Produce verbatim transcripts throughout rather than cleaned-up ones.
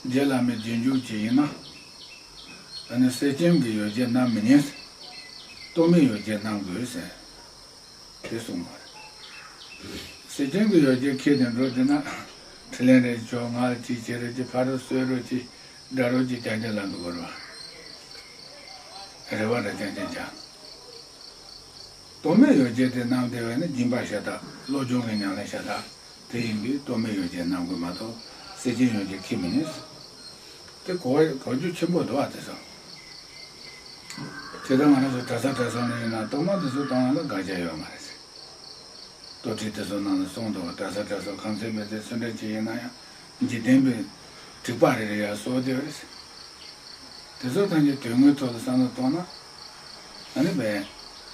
རྗེ་བླ་མའི་རྗེས་འཇུག་ཅིག་ཡིན་ན། ཨ་ནི་གསེར་སྐྱེམས་ཀྱི་ཡོ་བྱད་བསྣམས་མི་ཉན། གཏོར་མའི་ཡོ་བྱད་བསྣམས་དགོས་ཟེར། དེ་གསུངས་པ་རེད། གསེར་སྐྱེམས་ཀྱི་ཡོ་བྱད་ཁྱེར་ནས་འགྲོ་བསྡད་ན། འཕྲིན་ལས་རེ་ཆོག་ང་ལ་ཅིག་བྱེད་རོགས་ཅིག་ཕ་རོལ་གསོད་རོགས་ཅིག་དགྲ་རོགས་ཅིག་རྐྱང་རྐྱང་ལ་འདུག་གོ་རེད་བ། རེ་བ་རེ་རྐྱང་རྐྱང་བྱ། གཏོར་མའི་ཡོ་བྱད་དེ་བསྣམས་བསྡད་པ་ནི་སྦྱིན་པ་ཤ་སྟག་བློ་སྦྱོང་གི་ཉམས་ལེན་ཤ་སྟག་དེ་ཡིན་དུས་གཏོར་མའི་ཡོ་བྱད་བསྣམས་དགོས་མ་གཏོགས་གསེར་སྐྱེམས་ཡོ་བྱད་ཁྱེར་མི་ཉན། དེ་གོ་གོ་རྒྱུ་ཆེན་པོ་འདུག་ཨ་དེ་ཚོ། དེ་ལྟར་ང་རང་ཚོ་གྲྭ་ས་གྲྭ་ཚང་ནང་ཡིན་ན་གཏོར་མ་དེ་ཚོ་བཏང་ཡ་ལ་དགག་བྱ་ཡོད་མ་རེད། གཏོར་ཁྲི་དེ་ཚོ་ནང་ལ་གསུངས་འདུག་གྲྭ་ས་གྲྭ་ཚང་ཁང་ཚན་མི་ཚེ་སུ་འདྲ་ཅིག་ཡིན་ན་ཡང་འཇིག་རྟེན་པའི་འགྲིག་པ་རེ་རེ་ཡར་གསོལ་བསྡད་རེད། དེ་ཚོ་ཐམས་ཅད་དོན་དངོས་ཐོག་ལ་བསམ་བློ་གཏོང་ན། ཨ་ནི་བས་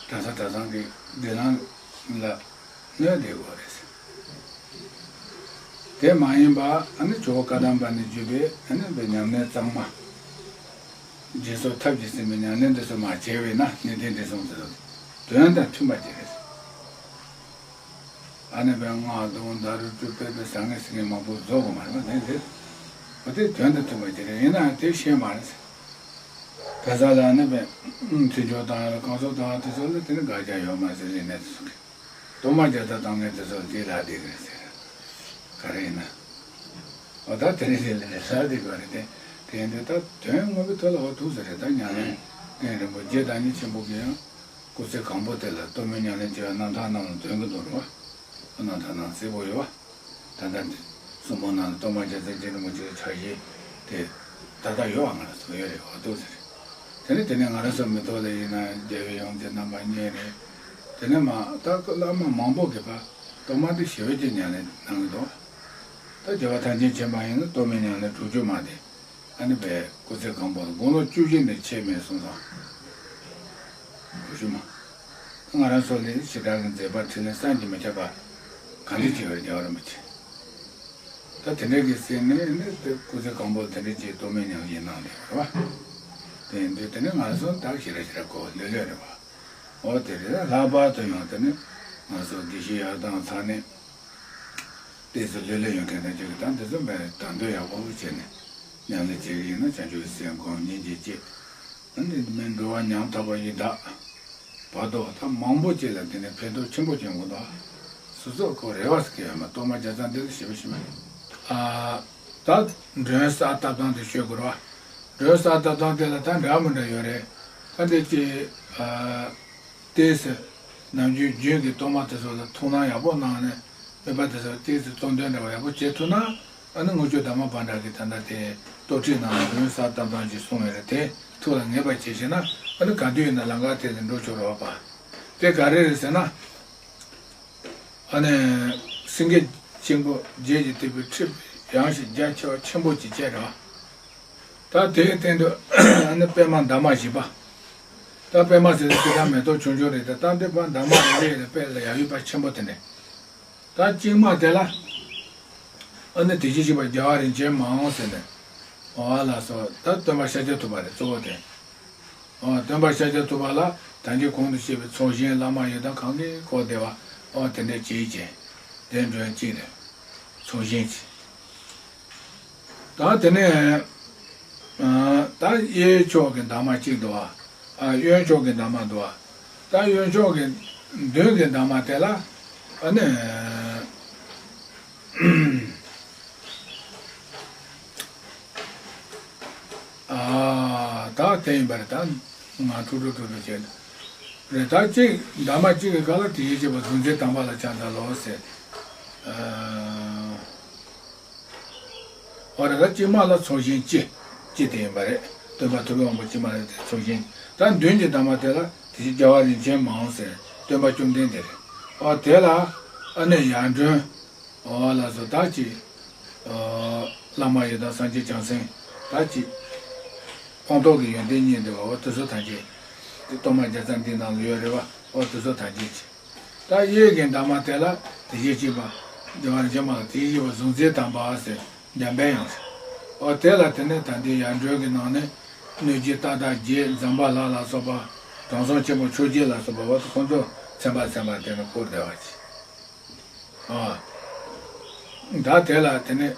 གྲྭ་ས་གྲྭ་ཚང་གི་སྒྲིག་ལམ་ལ་གནོད་བསྡད་དགོས་རེད། དེ་མ་ཡིན་པ་ཨ་ནི་ཇོ་བོ་བཀའ་གདམས་པ་ནས་བརྒྱུད་པའི་ཨ་ནི་བས་ཉམས་ལེན་གཙང་མ། རྗེས་སོར་ཐབས་ཀྱིས་ཟིན་པའི་ཉམས་ལེན་འདི་ཚོ་མ་བྱས་པས་ན་གནས་བརྟན་འབྲིང་གསུམ་དེ་ཚོ་དོན་དང་མཐུན་པ་ཅིག་རེད། ཨ་ནི་བས་སྔགས་སྡོམ་ཟླ་རེ་དྲུག་པའི་བས་བཟང་ངན་ཟེར་མཁན་མང་པོ་རྫོགས་དགོས་མ་རེད་པ། དེ་འདིར་འོ་དེ་དོན་དང་མཐུན་པ་ཅིག་རེད། ཡིན་ནའང་དེ་ཤེས་མ་རེད། ག་ས་ལ་ཨ་ནི་བས་ཚིག་སྦྱོར་དང་རྐང་སོར་དང་དེ་ཚོ་ལ་དེ་ནི་དགག་བྱ་ཡོད་མ་རེད་ཟེར་ལས་ནས་དེ་ཚོ་གི་གཏོར་མ་རྒྱག་ས་བཏང་མཁན་དེ་ཚོ་ལ་དེ་ལ་བསྡད་ཀྱི་རེད་ཟེར། ག་རེ་ཡིན་ན། འོ་ད་དེ་རིང་དེ་ལ་ལས་ལྷག་དེ་ག་རེ་དེ་དེ་ཡིན་དུས་ད་དོན་དངོས་པོའི་ཐོག་ལ་འོ་ཐུག་ཟེར་རེད། ད་ཉམས་ལེན་རྟེན་རིན་པོ་རྗེ་བདག་ཉིད་ཆེན་པོ་གིས་ཡང་སྐུ་ཚེ་གང་པོ་དེ་ལ་གཏོར་མའི་ཉམས་ལེན་བྱས་པའི་རྣམ་ཐར་རྣམས་ལ་འདོན་གྱི་འདུག་རེད་བ། རྣམ་ཐར་ནང་གསལ་པོ་ཡོད་བ། ད་ལྟ་འདི་གསུང་འབུམ་ནང་ལ་གཏོར་མ་རྒྱལ་མཚན་རྗེ་རིན་པོ་ཆེའི་ཕྱག་བཞེས་དེ་ད་ལྟ་ཡོད་བ། ང་རང་ཚོ་ཡོད་རེད་འོ་ཐུག་ཟེར་རེད། དེ་ནས་དེ་ནས་ང་རང་ཚོ་མི་ཐོག་ལ་ཡིན་ན་རྒྱལ་བའི་ཡོངས་འཛིན་རྣམ་པ་གཉིས་རེད། དེ་ནས་མ་ད་བླ་མ་མང་པོ་གིས་ཕར་གཏོར་མ་འདི་ཞི་བའི་ཉམས་ལེན་གནང་གི་འདུག་ད་རྒྱལ་བ་ཐམས་ཅད་མཁྱེན་པ་ཡིན་ན་གཏོར་མའི་ཉམས་ལེན་དྲུག་ཅུ་མ་དེ་ཨ་ནི་བས་སྐུ་ཚེ་གང་པོ་དགུང་ལོ་བཅུ་བཞི་ནས་ཆད་མེད་གསུངས་སོང་། དྲུག་ཅུ་མ། ང་རང་ཚོ་ལས་ཞེ་དྲག་གི་མཛད་པ་འཕྲིན་ལས་བསམ་གྱིས་མི་ཁྱབ་པ་ག་འདྲ་ཅིག་ཡོད་རེད་རྒྱལ་བ་རིན་པོ་ཆེ། ད་དེ་འདྲ་གི་ཟེར་ནས་ནི་དེ་སྐུ་ཚེ་གང་པོ་དེ་འདྲ་ཅིག་གཏོར་མའི་ཉམས་ལེན་གནང་ནས་རེད་བ། དེ་ཡིན་དུས་དེ་ནི་ང་ཚོ་ད་ཞེ་དྲག་ཞེ་དྲག་གོ་ལོས་ལོས་རེད་བ། འོ་དེ་རེད། ལྷག་པར་དུ་ཡང་དེ་ནི་ང་ཚོ་དགེ་བཤེས་ཡར་དང་ཚང་ནས་ཏོག་ཙམ་ལོས་ལོས་ཡོད་མཁན་དང་ཅིག་ད་འདི་ཚོ་མེད་དང་དོད་ཡག་པོ་བྱས་ནས་ཉམས་ལེན་བྱེད་ཀྱི་ཡིན་ན་བྱང་ཆུབ་སེམས་སྒོམ་སྙིང་རྗེ་སྐྱེ། ཨ་ནི་མི་འགྲོ་བ་ཉམ་ཐག་པ་ཡི་དྭགས་བར་དོ་ད་མང་པོ་ཅིག་ལ་དེ་ནས་ཕན་ཐོགས་ཆེན་པོ་བྱུང་གི་འདུག་སོ་སོ་ཁོ་རེ་བ་ཟེར་གྱི་ཡོད་མ་གཏོར་མ་རྒྱག་ཙང་འདི་ལ་ཞེ་པོ་ཞེ་པོ། ཨ། ད་མགྲོན་གསར་བཏབ་སྟངས་དེ་ཤོད་དགོས་རེད་བ། མགྲོན་གསར་བཏབ་སྟངས་དེ་ལ་ད་འདྲ་མི་འདྲ་ཡོད་རེད། ད་འདི་ཅི། ཨ། ཏོག་ཙམ་ནམ་རྒྱུན་རྒྱུན་གྱི་གཏོར་མ་དེ་ཚོ་ལ་ཐུགས་སྣང་ཡག་པོ་གནང་ནས་མོས་པ་དེ་ཚོ་ཏོག་ཙམ་གཙོ་འདོན་འདྲ་བ་ཡག་པོ་བྱེད་ཐུབ་ན། ཨ་ནི་དངུལ་ཆུ་དར་མ་པ་འདྲ་གི་ད་ལྟ་དེ་གཏོར་ཁྲིད་ནང་ལ་མགྲོན་གསར་བཏབ་སྟངས་ཅིག་གསུངས་ཡོད་རེད། དེ་ཐུགས་ལ་ངེས་པ་བྱས་ཤེ་ན་ཨ་ནི་ག་དུས་ཡིན་ན་ལམ་ཁ་དེ་ལ་འགྲོ་ཆོག་རེད་བ། དེ་ག་རེ་རེད་ཟེར་ན། ཨ་ནི་སེང་གེ་ཆེན་པོ་བརྒྱད་ཀྱིས་བཏེགས་པའི་ཁྲི་ཡངས་ཤིང་རྒྱ་ཆེ་བ་ཆེན་པོ་ཅིག་བཅས་རེད་བ། ད་དེའི་སྟེང་དུ་ཨ་ནི་པད་མ་འདབ་མ་བཞི་པ། ད་པད་མ་ཟེར་དུས་དེ་དག་མེ་ཏོག་ཆུང་ཆུང་རེད། ད་ད་འདི་པ་འདབ་མ་རེ་རེ་ལ་དཔེ་ལ་ཡ་ཡུ་པ་ཆེན་པོ་དེ་འདྲ། ད་གཅིག་མ་དེ་ལ། ཨ་ནི་དེ་བཞིན་གཤེགས་པ་རྒྱལ་བ་རིན་ཆེན་མའོ་ཟེར་ནས། འོ་ལགས་སོ། ད་སྟོན་པ་ཤཱཀྱ་ཐུབ་པ་རེད་གཙོ་བོ་དེ། འོ་སྟོན་པ་ཤཱཀྱ་ཐུབ་པ་ལ་ད་གིན་གོང་དུ་བཤད་པའི་ཚོགས་ཞིང་བླ་མ་ཡི་དམ་གང་གིས་བསྐོར་བསྡད་པ་འོ་དེ་འདྲ་ཅིག་བྱས། དེ་མགྲོན་གཅིག་རེད། ཚོགས་ཞིང་གཅིག་ད་དེ་ནས་ཨ་ད་གཡས་ཕྱོགས་ཀྱི་འདབ་མ་གཅིག་འདུག་བ། ཨ་གཡོན་ཕྱོགས་ཀྱི་འདབ་མ་འདུག་བ། ད་གཡོན་ཕྱོགས་ཀྱི་མདུན་གྱི་འདབ་མ་དེ་ལ་ཨ་ནི་ཨ་ད་དེ་ཡིན་པ་རེད། ད་ང་ཁྲུག་ཁྲུག་ཁྲུག་ཁྲུག་བྱས་ནས་རེད། ད་གཅིག་འདབ་མ་གཅིག་གི་སྒང་ལ་དེ་བཞིན་གཤེགས་པ་གཟུགས་མཛེས་དམ་པ་ལ་ཕྱག་འཚལ་ལོ་ཟེར། ཨ། འོ་རེད། ད་གཅིག་མ་ལ་ཚོགས་ཞིང་སྤྱི། སྤྱི་དེ་ཡིན་པ་རེད། སྟོན་པ་ཐུབ་པའི་དབང་པོ་སྤྱི་མ་རེད་དེ་ཚོགས་ཞིང་། ད་མདུན་གྱི་འདབ་མ་དེ་ལ་དེ་བཞིན་རྒྱལ་བ་རིན་ཆེན་མའོ་ཟེར་སྟོན་པ་བཅོམ་ལྡན་འདས་རེད། འོ་དེ་ལ་ཨ་ནི་ཡར་མགྲོན། འོ་ལགས་སོ། ད་ཅི། ཨ་བླ་མ་ཡི་དམ་སངས་རྒྱས་བྱང་སེམས། ད་ཅི། སྤངས་རྟོགས་ཀྱི་ཡོན་ཏན་བརྙེས་འདུག་བ། འོ་དེ་ཚོ་ཐམས་ཅད། དེ་གཏོར་མ་རྒྱག་ཙང་འདི་ནང་ལ་ཡོད་རེད་བ། འོ་དེ་ཚོ་ཐམས་ཅད་ཅི། ད་གཡས་ཀྱི་འདབ་མ་དེ་ལ་དེ་བཞིན་གཤེགས་པ། རྒྱལ་བ་རིན་ཆེན་མ་ལ་དེ་བཞིན་གཤེགས་པ་གཟུགས་མཛེས་དམ་པ་ཟེར་འཇམ་དཔལ་དབྱངས་ཟེར། འོ་དེ་ལ་དེ་ནས་ད་འདི་ཡར་མགྲོན་གྱི་ནང་ནས་གནོད་སྦྱིན་རྟ་བདག་བརྒྱད་ཛམ་བྷ་ལ་ལ་སོགས་པ། དྲང་སྲོང་ཆེན་པོ་ཆོས་རྒྱལ་ལ་སོགས་པ་འོ་ཁོང་ཚོ་ཚན་པ་ཚན་པ་དེ་ནས་བསྐོར་བསྡད་པ་ཅིག་ཨ། ད་དེ་ལ་དེ་ནས་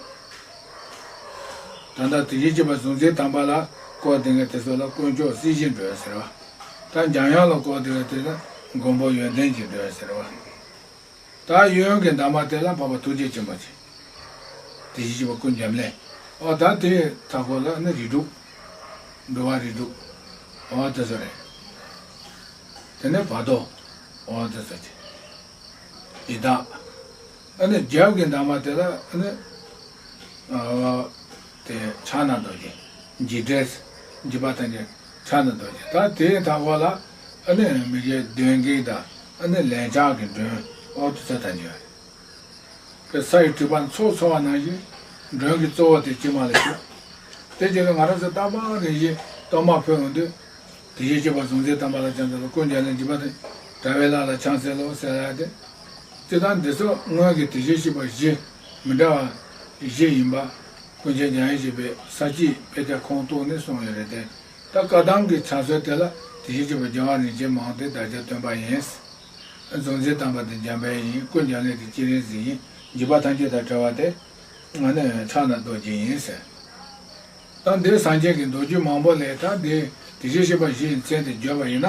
ད་ལྟ་དེ་བཞིན་གཤེགས་པ་གཟུགས་འཛིན་དམ་པ་ལ་བསྐོར་བསྡད་མཁན་དེ་ཚོ་ལ་དཀོན་མཆོག་སྲིད་ཞིའི་མགྲོན་ཟེར་བ། ད་འཇམ་དབྱངས་ལ་བསྐོར་བསྡད་མཁན་དེ་ལ་མགོན་པོ་ཡོན་ཏན་གྱི་མགྲོན་ཟེར་བ། ད་གཡོན་གྱི་འདབ་མ་དེ་ལ་འཕགས་པ་ཐུགས་རྗེ་ཆེན་པོ་ཆེ། དེ་བཞིན་གཤེགས་པ་སྐུ་འབྱམས་ཀླས། ཨོ་ད་དེའི་མཐའ་སྐོར་ལ་ནི་རིགས་དྲུག་འགྲོ་བ་རིགས་དྲུག་ཨོ་དེ་ཚོ་རེད། དེ་ནས་བར་དོ། ཨོ་དེ་ཚོ་ཆེ། ཡི་དྭགས། ཨ་ནི་རྒྱབ་ཀྱི་འདབ་མ་དེ་ལ་ཨ་ནི། ཨ་དེ་ཕྱག་ན་རྡོ་རྗེ། འཇིགས་བྲལ། འཇིགས་པ་ཐམས་ཅད་ཕྱག་ན་རྡོ་རྗེ། ད་དེའི་མཐའ་སྐོར་ལ་ཨ་ནི་མི་དགེ་གདོན་བགེགས་དང་ཨ་ནི་ལན་ཆགས་ཀྱི་མགྲོན་ཨོ་དེ་ཚོ་ཐམས་ཅད་རེད། ས་ཡི་དྲེག་པ་ཚོགས་འཚོ་བ་ནང་བཞིན་མགྲོན་གྱི་གཙོ་བོ་དེ་དཀྱིལ་མ་ལ་བཞུགས། དེ་རྗེས་ལ་ང་རང་ཚོ་རྟག་པར་རེ་བཞིན་གཏོར་མ་ཕུལ་འོང་དུས། དེ་བཞིན་གཤེགས་པ་གཟུགས་འཛིན་དམ་པ་ལ་ཕྱག་འཚལ་ལོ། སྐུ་འབྱམས་ཀླས་འཇིགས་པ་དང་བྲལ་བའི་ལྷ་ལ་ཕྱག་འཚལ་ལོ་ཟེར་ཡ་དེ། སྤྱིར་བཏང་འདི་ཚོ་སྔོན་གྱི་དེ་བཞིན་གཤེགས་པ་བཞི་མི་འདྲ་བ་བཞི་ཡིན་པ། ཀུན་མཁྱེན་འཇམ་དབྱངས་བཞད་པའི་ས་བཅད་དཔེ་ཆ་ཁོངས་གཏོགས་ནས་གསུངས་ཡོད་རེད་དེ། ད་བཀའ་གདམས་ཀྱི་ཕྱག་སྲོལ་དེ་ལ་དེ་བཞིན་གཤེགས་པ་རྒྱལ་བ་རིན་ཆེན་མང་སྟེ་བདག་ཅག་སྟོན་པ་ཡིན། གཟུགས་འཛིན་དམ་པ་དེ་འཇམ་དཔལ་ཡིན། སྐུ་འབྱམས་ཀླས་དེ་སྤྱན་རས་གཟིགས་ཡིན། འཇིགས་པ་ཐམས་ཅད་དང་བྲལ་བ་དེ། ང་ནི་ཕྱག་ན་རྡོ་རྗེ་ཡིན་ཟེར། ད་འདིར་སངས་རྒྱས་ཀྱི་མདོ་རྒྱུད་མང་པོ་ལས་ད་འདི་དེ་བཞིན་གཤེགས་པ་བཞི་ཡི་མཚན་དེ་བརྗོད་པ་ཡིན་ན་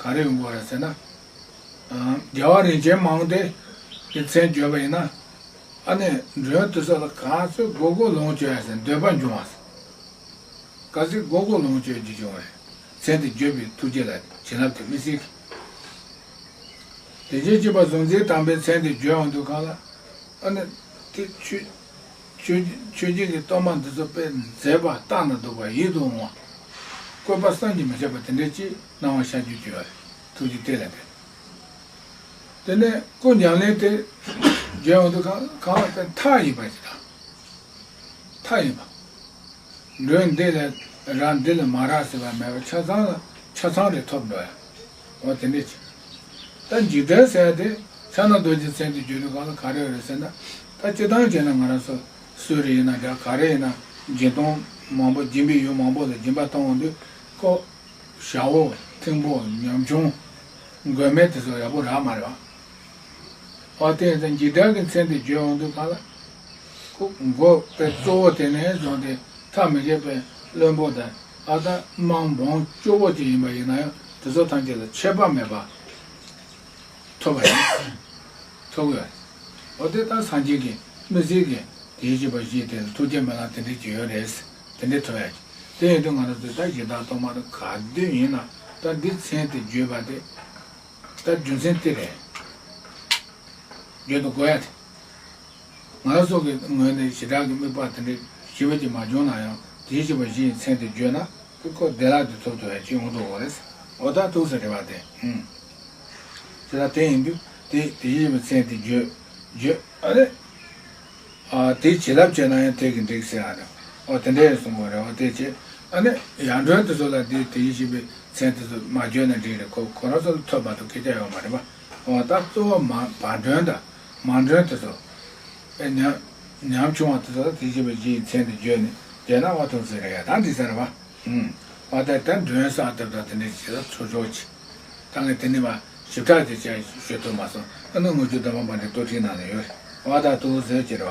ག་རེ་ཡོང་དགོས་རེད་ཟེར་ན། རྒྱལ་བ་རིན་ཆེན་མང་སྟེ་གི་མཚན་བརྗོད་པ་ཡིན་ན། ཨ་ནི་མགྲོན་དེ་ཚོ་ལ་ག་ཚོད་མགོ་སྐོར་ལོངས་སྤྱོད་ཡ་ཟེར་འདོད་པ་འབྱུང་བ་ཟེར། ག་ཚོད་མགོ་སྐོར་ལོངས་སྤྱོད་རྒྱུ་བྱུང་བ་རེད། མཚན་དེ་བརྗོད་པའི་ཐུགས་རྗེ་ལ་བྱིན་རླབས་དེ་མི་སྲིད་ཀི། དེ་བཞིན་གཤེགས་པ་གཟུགས་འཛིན་དམ་པའི་མཚན་དེ་བརྗོད་འོང་དུས་གང་ལ། ཨ་ནི། དེ་ཆོས་ཆོས་ཆོས་བརྒྱད་ཀྱི་གཏོར་མ་འདི་ཚོ་དཔེ་མཛེས་པ་ལྟ་ན་སྡུག་པ་ཡིད་དུ་འོང་བ། བཀོད་པ་བསམ་གྱིས་མི་ཁྱབ་པ་དེ་འདྲ་ཅིག་སྣང་བ་ཤར་རྒྱུ་བརྗོད་པ་རེད། ཐུགས་རྗེ་གཏེར་ལ་དེ། དེ་ནས་སྐུ་འབྱམས་ཀླས་དེ་བརྗོད་འོང་དུས་གང་གང་ལ་དཔེ་མཐའ་ཡས་པ་ཅིག་དང་། མཐའ་ཡས་པ། མགྲོན་འདི་ལས་རག་འདི་ལས་མ་རག་ཟེར་བ་མེད་པར་ཆ་ཚང་ལ་ཆ་ཚང་རེ་ཐོབ་འགྲོ་ཡ། འོ་དེ་འདྲས་ཅིག་ད་འཇིགས་བྲལ་ཟེར་ཡ་དེ་ཕྱག་ན་རྡོ་རྗེ་མཚན་དེ་བརྗོད་དུས་གང་ལ་ག་རེ་ཡོད་རེད་ཟེར་ན། ད་སྤྱིར་བཏང་བྱས་ན་ང་རང་ཚོ་སུ་རེ་ཡིན་ན་འདྲ་ག་རེ་ཡིན་ན་སྦྱིན་གཏོང་མང་པོ་སྦྱིན་པའི་ཡུལ་མང་པོ་ལ་སྦྱིན་པ་གཏོང་འོང་དུས་ཁོ། ཞབས་འོག་ཐིམ་ཕུག་ཉམ་ཆུང་། མགོན་མེད་དེ་ཚོ་ཡག་པོ་རག་མ་རེད་བ། ཨོ་དེ་ཡིན་ཙང་འཇིགས་བྲལ་གྱི་མཚན་དེ་བརྗོད་འོང་དུས་གང་ལ། ཁོ་མགོ་པའི་གཙོ་བོ་དེ་ནས་བཟུང་སྟེ་ཐ་མི་དད་པའི་བློན་པོ་དང་ཨ་ད་དམངས་འབངས་སྐྱོ་བོ་ཅིག་ཡིན་པ་ཡིན་ན་ཡང་དེ་ཚོ་ཐམས་ཅད་ལ་ཆད་པ་མེད་པ་ཐོབ་པ་ཡིན། ཐོབ་ཡོད། ཨོ་དེ་ད་སངས་རྒྱས་ཀྱི་མི་ཚེ་གི་དེའི་བཞི་པ་བཞི་དེ་ལ་ཐུགས་རྗེ་མེད་ལ་དེ་འདྲས་ཅིག་ཡོད་རེད། དེ་འདྲས་ཐོབ་ཡ་ཅིག་དེ་ཡིན་དུས་ང་རང་ཚོས་ད་གཞི་བདག་གཏོར་མ་དང་ག་དུས་ཡིན་ན་ད་འདི་མཚན་དེ་བརྗོད་པ་དེ། ད་རྒྱུ་མཚན་དེ་རེད། བརྗོད་དུ་དགོས་ཡ་དེ། ང་རང་ཚོ་གི་ངོས་ནས་ཞེ་དྲག་གི་དམིགས་པ་དེ་འདྲའི་ཞིབ་པ་ཅིག་མ་བྱུང་ན་ཡང་དེའི་བཞི་པ་བཞི་ཡི་མཚན་དེ་བརྗོད་ན་ཁོ་བདེ་བླག་ཏུ་ཐོབ་ཐུབ་ཡ་ཅིག་ཡོང་ཐུབ་ཀྱི་རེད། འོ་ད་ཐུགས་སུ་རེ་བ་དེ། ཨུམ། དེ་ལ་དེ་ཡིན་དུས་དེ་དེའི་བཞི་པའི་མཚན་དེ་བརྗོད། བརྗོད་ཨ་རེ། ཨ་དེའི་བྱིན་རླབས་བྱས་ན་ཡང་དེ་གི་འགྲིག་ཟེར་ཡ་རེད། ཨོ་དེ་འདྲའི་གསུང་དགོས་རེད། ཨོ་དེ་བྱས་ཨ་ནི་ཡར་མགྲོན་དེ་ཚོ་ལ་དེ་དེ་ཡིད་ཆེས་པའི་མཚན་དེ་ཚོ་མ་བརྗོད་ན་འགྲིག་རེད། ཁོ་ཁོ་རང་ཚོ་ལ་ཐོབ་མ་ཐོབ་སྐད་ཆ་ཡོད་མ་རེད་པ། ཨོ་ད་གཙོ་བོ་མ་བར་མགྲོན་དང་མར་མགྲོན་དེ་ཚོ་ཨེ་ཉམ་ཉམ་ཆུང་བ་དེ་ཚོ་ལ་དེ་ཡིད་ཆེས་པའི་གཞི་ཡི་མཚན་དེ་བརྗོད་ནས་བསྡད་ན་ཨོ་ཐུགས་སུ་རེད། ཡ་ད་འགྲིག་ས་རེད་པ། ཨུམ། ཨ་ད་ད་མགྲོན་གསར་བཏབ་དང་དེ་འདྲ་བྱེད་ད་ཚོ་ཆོག་ཅིག་ད་ངས་དེ་ནི་མ་ཞིབ་ཕྲ་དེ་བྱས་ཞུ་ཐུབ་མ་སོང་། ཨ་ནི་དངུལ་ཆུ་དམ་པ་མ་འདྲེ་ལྟོ་ཁྲིད་ནང་ལ་ཡོད་རེད། ཨ་ད་ཐུགས་བཟོད་ཅེས་རེད་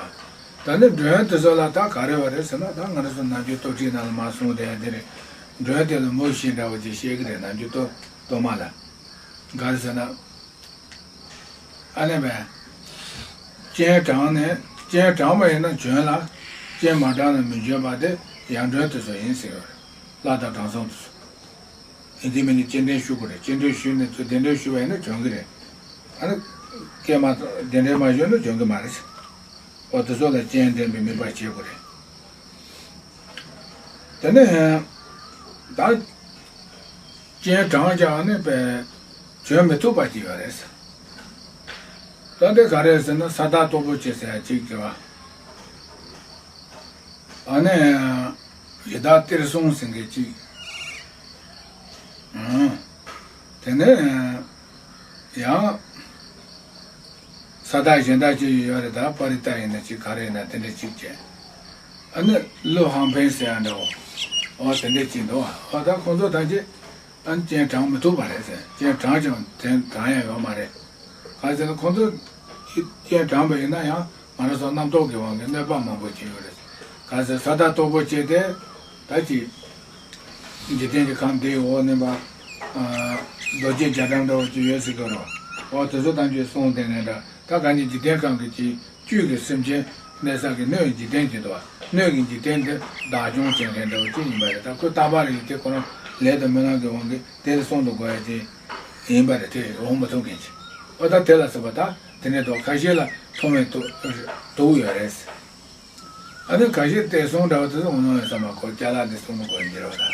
བ། ད་ནི་མགྲོན་དེ་ཚོ་ལ་ད་ག་རེ་བ་རེད་ཟེར་ན་ད་ང་རང་ཚོ་ནམ་རྒྱུན་ལྟོ་ཁྲིད་ནང་ལ་མ་སོང་དེ་དེ་རེད། མགྲོན་དེ་ལ་མུ་བཞི་འདྲ་བོ་ཅིག་བཤད་གི་རེད། ནམ་རྒྱུན་ལྟོ་ལྟོ་མ་ལ། ག་རེ་ཟེར་ན། ཨ་ནི་བས། སྤྱན་དྲངས་ནས་སྤྱན་དྲངས་པ་ཡིན་ན་བྱོན་ལ། སྤྱན་མ་དྲངས་ན་མི་བྱོན་པ་དེ་ཡར་མགྲོན་དེ་ཚོ་ཡིན་ཟེར་བ་རེད། བླ་དང་དྲང་སྲོང་དེ་ཚོ། ཡིན་དེ་མིན་ནི་སྤྱན་འདྲེན་ཞུ་དགོས་རེད། སྤྱན་འདྲེན་ཞུས་ནས་ཚུར་གདན་འདྲེན་ཞུས་པ་ཡིན་ན་བྱོན་གི་རེད། ཨ་ནི། སྐད་མ་གདན་འདྲེན་མ་ཞུས་ན་བྱོན་གི་མ་རེད། འོ་དེ་ཚོ་ལ་སྤྱན་འདྲེན་པའི་དམིགས་པ་བྱེད་དགོས་རེད། དེ་ནས། ད། སྤྱན་དྲངས་ཀྱང་ནི་པས་བྱོན་མི་ཐུབ་པ་ཅིག་ཡོད་རེད། ད་འདི་ག་རེ་ཟེར་ན་ས་བདག་སྟོབས་པོ་ཆེ་ཟེར་ཡ་ཅིག་གི་བ། ཨ་ནི། ཡི་དྭགས་གཏེར་སྲུང་ཟེར་མཁན་ཅིག་ཨང་། དེ་ནས། ཡང་། ས་བདག་གཞན་དག་ཅིག་ཡོད་རེད། ད་པ་རི་ཏ་ཡིན་ན་ཅིག་ག་རེ་ཡིན་ན་དེ་འདྲ་ཅིག་བྱས། ཨ་ནི་ཀླུ་ཧང་ཕན་ཟེར་ཡ་འདྲ་བོ། འོ་དེ་འདྲ་ཅིག་འདུག་ཨ་ད་ཁོང་ཚོ་ཐམས་ཅད་ཨ་ནི་སྤྱན་དྲངས་མི་ཐུབ་པ་རེད་ཟེར། སྤྱན་དྲངས་ཀྱང་དེ་དྲངས་ཡ་ཡོད་མ་རེད། ག་རེ་ཟེར་ན་ཁོང་ཚོ་སྤྱན་དྲངས་པ་ཡིན་ན་ཡང་ང་རང་ཚོ་རྣམ་རྟོག་གི་དབང་གིས་གནོད་པ་མང་པོ་བྱེད་ཡོད་རེད། ག་ཟེར་ས་དག་རྟོགས་པ་བྱས་ཏེ་ད་ཅིག་འཇིག་རྟེན་གྱི་ཁམས་དེའི་འོག་གནས་པ། རྡོ་རྗེ་རྒྱ་གྲམ་འདྲ་བོ་ཅིག་ཡོད་ཟེར་གྱི་རེད་བ། འོ་དེ་ཚོ་ཐམས་ཅད་བསྲུང་བསྡད་མཁན་འདྲ། ད་གང་ཉིད་འཇིག་རྟེན་ཁམས་ཀྱི་ཅིག་བཅུད་ཀྱི་སེམས་ཅན་གནས་ས་གི་སྣོད་འཇིག་རྟེན་གྱི་འདུག་བ། སྣོད་ཀྱི་འཇིག་རྟེན་དེ་བདག་སྐྱོང་བྱེད་མཁན་འདྲ་བོ་ཅིག་ཡིན་པ་རེད། ད་ཁོ་རྟག་པར་ཡིན་དེ་ཁོ་རང་ལས་དང་སྨོན་ལམ་གྱི་དབང་གིས་དེ་ལ་བསྲུང་དུ་དགོས་ཡ་དེ་ཡིན་པ་རེད། དེ་འོང་མི་ཐུབ་མཁན་ཅིག་འོ་ད་དེ་ལ་སོགས་པ་ད་དེ་ནས་དུག་ཁ་ཤས་ལ་མཐོང་བའི་དུག་དུག་ཡོད་རེད། ཨ་ནི་ཁ་ཤས་བསྟན་སྲུང་འདྲ་བ་དེ་ཚོ་འོང་ནོ་ཡོད་ས་མ་གོ་ཅ་ལག་དེ་སྲུང་མི་དགོས་འགྱུར་བ་དང་།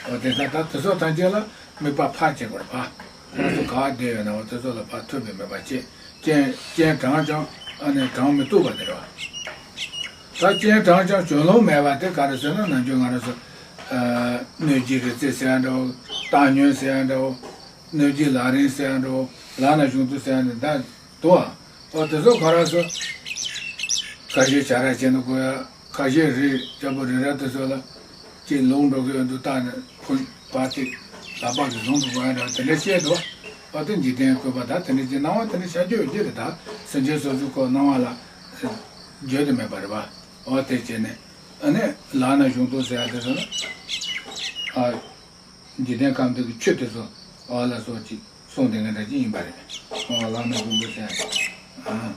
འོ་དེ་ཚོ་ད་དེ་ཚོ་ཐམས་ཅད་ལ་དམིགས་པ་ཕར་བྱེད་དགོས་རེད་པ། ཁོ་རང་ཚོ་ག་བ་བསྡད་ཡོད་ན་འོ་དེ་ཚོ་ལ་ཕར་ཐུབ་པའི་དམིགས་པ་བྱེད། སྤྱན་སྤྱན་དྲངས་ཀྱང་ཨ་ནི་དྲངས་མི་བཏུབ་པ་དེ་རེད་བ། ད་སྤྱན་དྲངས་ཀྱང་སྤྱོད་ལོང་མེད་པ་དེ་ག་རེ་ཟེར་ན་ནམ་རྒྱུན་ང་རང་ཚོ་ཨ་གནོད་སྦྱིན་རིག་རྩལ་ཟེར་ཡ་འདྲ་བོ། བཏང་སྙོམས་ཟེར་ཡ་འདྲ་བོ། གནོད་སྦྱིན་ལག་རིང་ཟེར་ཡ་འདྲ་བོ། ལག་ན་གཞུང་བསྡུས་ཟེར་ཡ་འདྲ་འདུག་ཨ། འོ་དེ་ཚོ་ཁོ་རང་ཚོ་ཁ་ཤས་བྱ་ར་བྱེད་ན་དགོས་ཡ། ཁ་ཤས་རི་རྒྱལ་པོ་རི་རབ་དེ་ཚོ་ལ་ཅིག་ལུང་འགྲོ་གི་ཡོད་འདུག་བལྟས་ནས་ཕུ་བ་ཏི་ལག་པ་གི་ལུང་དུ་དགོས་ཡ་འདྲ་དེ་འདྲ་བཤད་འདུག་འོ་དེ་འཇིག་རྟེན་བཀོད་པ་ད་དེ་འདྲ་ཅིག་སྣང་བ་དེ་འདྲ་ཤར་རྒྱུ་ཡོད་ཀྱི་རེད། ད་སེམས་ཅན་སོ་སོའི་ཁོ་སྣང་བ་ལ་བརྗོད་དུ་མེད་པ་རེད་པ། འོ་དེ་བྱས་ནས་ཨ་ནི་ལག་ན་གཞུང་བསྡུས་ཟེར་ཡ་དེ་ཚོ་ལ་ཨ། འཇིག་རྟེན་ཁམས་འདི་གི་ཆོས་དེ་ཚོ་འོ་ལ་སོགས་ཀྱིས་གསུངས་དེ་འདྲ་ཅིག་ཡིན་པ་རེད། འོ་ལག་ན་གཞུང་བསྡུས་ཟེར་ཡ་དེ། ཨ།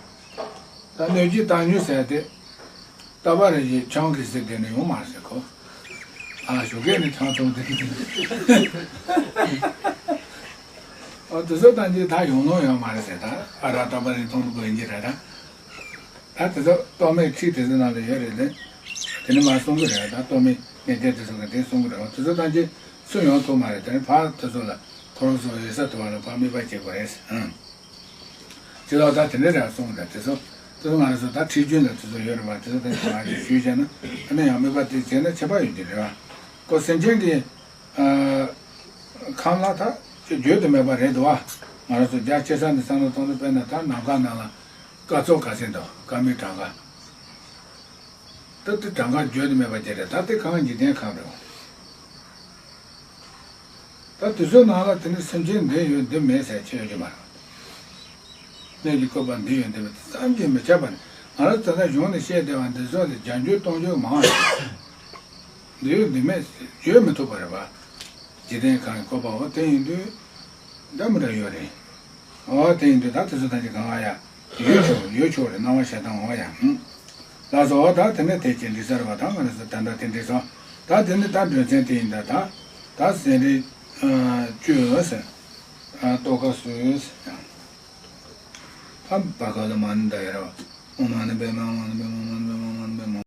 ད་གནོད་སྦྱིན་བཏང་སྙོམས་ཟེར་ཡ་དེ། རྟག་པར་ཡི་ཆང་གིས་བཟི་བསྡད་ནས་ཡོང་མ་རེད་ཟེར་ཁོ། ཨ་ཞོགས་ཀས་ནས་ཆང་འཐུང་བསྡད་ཀྱི་འདུག་འོ་དེ་ཚོ་ཐམས་ཅད་ད་ཡོང་ལོང་ཡོད་མ་རེད་ཟེར། ད་ཨ་ར་རྟག་པར་ཡི་མཐོང་དགོས་ཡིན་གྱི་རེད་ད། ད་དེ་ཚོ་རྟོག་མེད་ཁྲིད་དེ་ཚོ་ནང་ལ་ཡོད་རེད་དེ། དེ་ནི་མ་གསུང་གི་རེད། ད་རྟོག་མེད་གནས་བརྟན་དེ་ཚོ་གི་དེ་གསུང་གི་རེད། དེ་ཚོ་ཐམས་ཅད་སུ་ཡོང་ཐུབ་མ་རེད། དེ་ནི་ཕར་དེ་ཚོ་ལ་ཁོ་རང་ཚོ་འོད་གསལ་ཐོབ་པ་ལ་ཕར་དམིགས་པ་བྱེད་དགོས་རེད། ཨང་། ཅི་ལོག་ད་དེ་འདྲ་རེད་གསུང་གི་རེད། དེ་ཚོ་དེ་ཚོ་ང་རང་ཚོ་ད་ཁྲིད་རྒྱུན་ལ་དེ་ཚོ་ཡོད་རེད་པ། དེ་ཚོ་ད་ང་ཚོ་ཞུས་བྱས་ན་ཨ་ནི་ཡང་དམིགས་པ་དེ་བྱས་ན་ཁྱད་པར་ཡོད་ཀྱི་རེད་པ། ཁོ་སེམས་ཅན་གྱི་ཨ་ཁམས་ལ་ད་ཅིག་བརྗོད་དུ་མེད་པ་རེད་འདུག་པ། ང་རང་ཚོ་རྒྱ་ཆེ་ས་ནས་བསམ་བློ་གཏོང་དུས་དཔེར་ན་ད་ནམ་མཁའ་ནང་ལ་སྐར་ཚོགས་ག་ཚད་འདུག་སྐར་མའི་གྲངས་ཀ། ད་དེ་གྲངས་ཀ་བརྗོད་དུ་མེད་པ་ཅིག་རེད། ད་དེ་གང་འཇིག་རྟེན་ཁམས་རེད། ད་དེ་ཚོའི་ནང་ལ་དེ་ནི་སེམས་ཅན་འདི་ཡོད་འདི་མེད་ཟེར་ཅིག་ཡོད་ཀྱི་མ་རེད། གནས་ཀྱི་བཀོད་པ་འདི་ཡོད་འདི་མེད་དེ་བསམ་གྱིས་མི་ཁྱབ་པ་རེད། ང་རང་ཚོ་ད་གཞུང་ནས་བཤད་བསྡད་པ་འདི་ཚོ་ལ་རྒྱ་འགྱུར་གཏོང་རྒྱུ་མང་བ་རེད། འདི་ཡོད་འདི་མེད་བརྗོད་མི་ཐུབ་པ་རེད་པ། འཇིག་རྟེན་ཁམས་ཀྱི་བཀོད་པ་འོ་དེ་ཡིན་དུས་འདྲ་མི་འདྲ་ཡོད་རེད། འོ་དེ་ཡིན་དུས་ད་དེ་ཚོ་ཐམས་ཅད་གང་ཡ་ཡོད་ཆོག་ཡོད་ཆོག་རེད། སྣང་བ་ཤར་སྟངས་འོ་ཡ། ལགས་སོ། འོ་ད་དེ་ནས་དེ་ཅི་འདྲི་ས་རེད་པ། ད་ང་རང་ཚོ་ད་ལྟ་དེ་འདྲི་སོང་། ད་དེ་ནས་ད་མགྲོན་ཚན་དེ་ཡིན་ད། ད་ད་ཟན་རིལ་བཅུ་ཟེར། ཏོག་ཁ་སུ་ཟེར། ད་བ་ག་ལ་མ་ནི་ད་ཡ་ར་བ། ཨོཾ་མ་ཎི་པདྨེ་ཧཱུྃ། མ་ཎི་པདྨེ་ཧཱུྃ། མ་ཎི་པདྨེ་ཧཱུྃ། མ་ཎི་པདྨེ་ཧཱུྃ།